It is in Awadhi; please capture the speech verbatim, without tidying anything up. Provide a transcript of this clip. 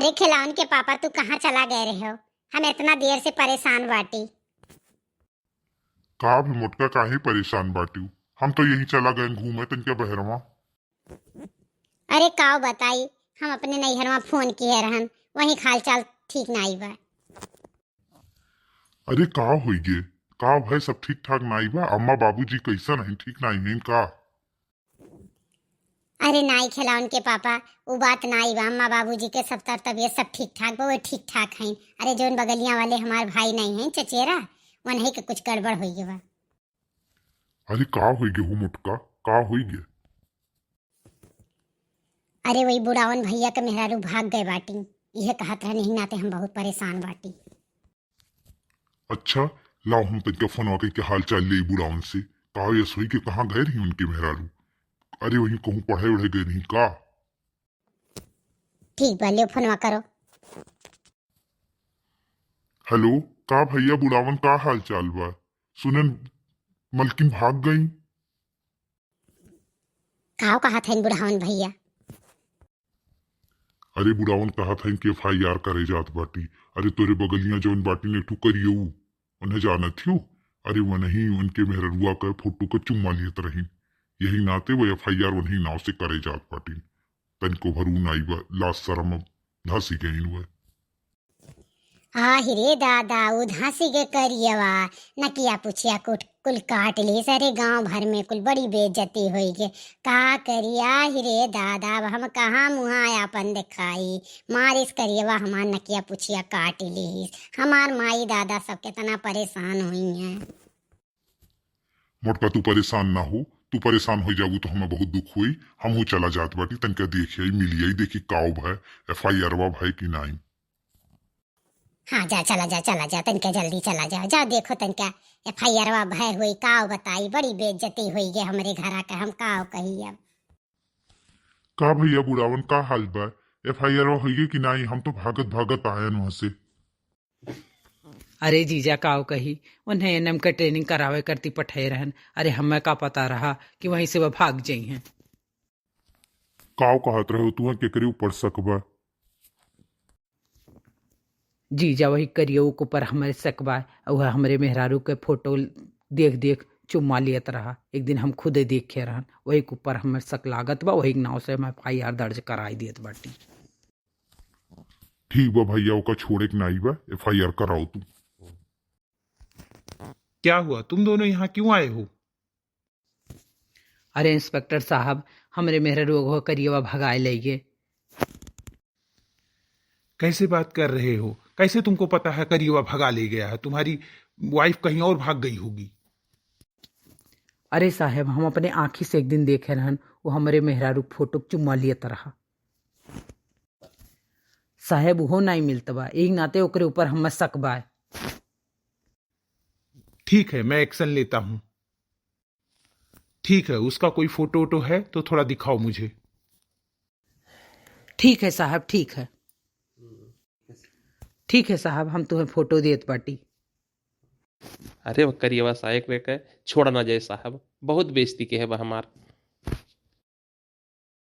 अरे खिलौन के पापा, तू कहाँ चला गए रहे हो? हम इतना देर से परेशान बाटी। का भी मोटका, काहे परेशान बाटिउ? हम तो यहीं चला गए घूमे तनिका बहरवा। अरे काव बताई, हम अपने नैहरवा फोन किए रहन, वहीं हाल चाल ठीक नाई बा। अरे का होई गे? का भय, सब ठीक ठाक नाई बा? अम्मा बाबूजी कैसन हैं, ठीक नाई हैं का? अरे नाई खिलौन के पापा, उ बात नाई बा। अम्मा बाबूजी के सब तर तबियत सब ठीक ठाक बा, वो ठीक ठाक हैं। अरे जौन बगलिया वाले हमार भाई नाई हैं चचेरा, वनही के कुछ गड़बड़ होई गे बा। अरे का होई गे हो मोटका, का होई गे? अरे वही बुढ़ावन भैया के मेहरारू भाग गए बाटी, इहे कहत रहन, यही नाते हम बहुत परेशान बाटी। अच्छा, लाओ हम तनिका फोनवा कइके हाल चाल लेई बुढ़ावन से। का यस होई के कहाँ गए रही उनके मेहरारू? अरे वहीं कहूँ पढ़े उढ़े गए रही का? ठीक बा, ले फोनवा करो। हेलो, का भैया बुढ़ावन, का हाल चाल बा? सुनन मलकिन भाग गई। काव कहत हइन बुढ़ावन भैया? अरे बुढ़ावन कहत हइन कि एफ आई आर करे जात बाटी। अरे तोरे बगलिया जौन बाटी ने एक ठो करियऊ, उन्हें जानत हियो? अरे वनही उनके मेहररुआ के फोटो के चुम्मा लियत रही, यही नाते वो एफ आई आर वनही नाव से करे जात बाटी। तनिको भरू नाई बा, लाज शरम अब धसी गइन वह। आहि रे दादा, उ धासी के करियवा, नकिया पुछिया कुट, कुल काट ली। सारे गांव भर में कुल बड़ी बेइज्जती होई गे। का करी, आहि रे दादा, अब हम कहाँ मुहा आपन दिखाई? मारिस करियवा हमार नकिया पुछिया काट ली। हमार माई दादा सब कितना परेशान हुई हैं। मोटका, तू परेशान ना हो, तू परेशान हो जाबू तो हमें बहुत दुख होई। हमहू चला जात बाटी, तनिका देख आई, मिली आई, देखी काव भय, एफ आई आरवा भय कि नाई। हाँ, जा, चला जा, चला जा, तनिका जल्दी चला जा, जा देखो तनिका एफ आई आरवा भय होई, काव बताई, बड़ी बेइज्जती होई गे हमरे घरा के, हम काव कही अब। का भैया बुढ़ावन, का हाल बा? एफ आई आरवा होई गे कि नाई? हम तो भागत भागत आयन वहाँ से। अरे जीजा, काव कही, उन्हें एन एम के ट्रेनिंग करावे करती पठाए रहन। अरे हमें का पता रहा कि वहीं से वह भाग जइहैं। काव कहत रहे हो, तुहैं केकरे ऊपर शक बा? जीजा, वही करियऊ के ऊपर हमरे शक बा। वह हमरे मेहरारू के फोटो देख देख चुम्मा लियत रहा। एक दिन हम खुदे देखे रहन, वही के ऊपर हमें शक लागत बा, वही के नाव से हम एफ आई आर दर्ज कराई देत बाटी। ठीक बा भैया, ओका छोड़े के नाई बा, एफ आई आर कराओ तू। क्या हुआ, तुम दोनों यहाँ क्यों आए हो? अरे इंस्पेक्टर साहब, हमरे मेहररुआ करियवा भगाए ले गे। कैसे बात कर रहे हो? कैसे तुमको पता है करियवा भगा ले गया है? तुम्हारी वाइफ कहीं और भाग गई होगी। अरे साहब, हम अपने आँखी से एक दिन देखे रहन, वो हमरे मेहरारू फोटो के चुम्मा लियत रहा। साहब, उहो नाई मिलत बा, यही नाते ओकरे ऊपर हमें शक बा। ठीक है, मैं एक्शन लेता हूँ। ठीक है, उसका कोई फोटो वोटो है तो थोड़ा दिखाओ मुझे। ठीक है साहब, ठीक है। ठीक है साहब, हम तुम्हें फोटो देत बाटी। अरे वो करियवा साहेब के छोड़ा ना जाए साहब, बहुत बेइज्जती के है बा हमार।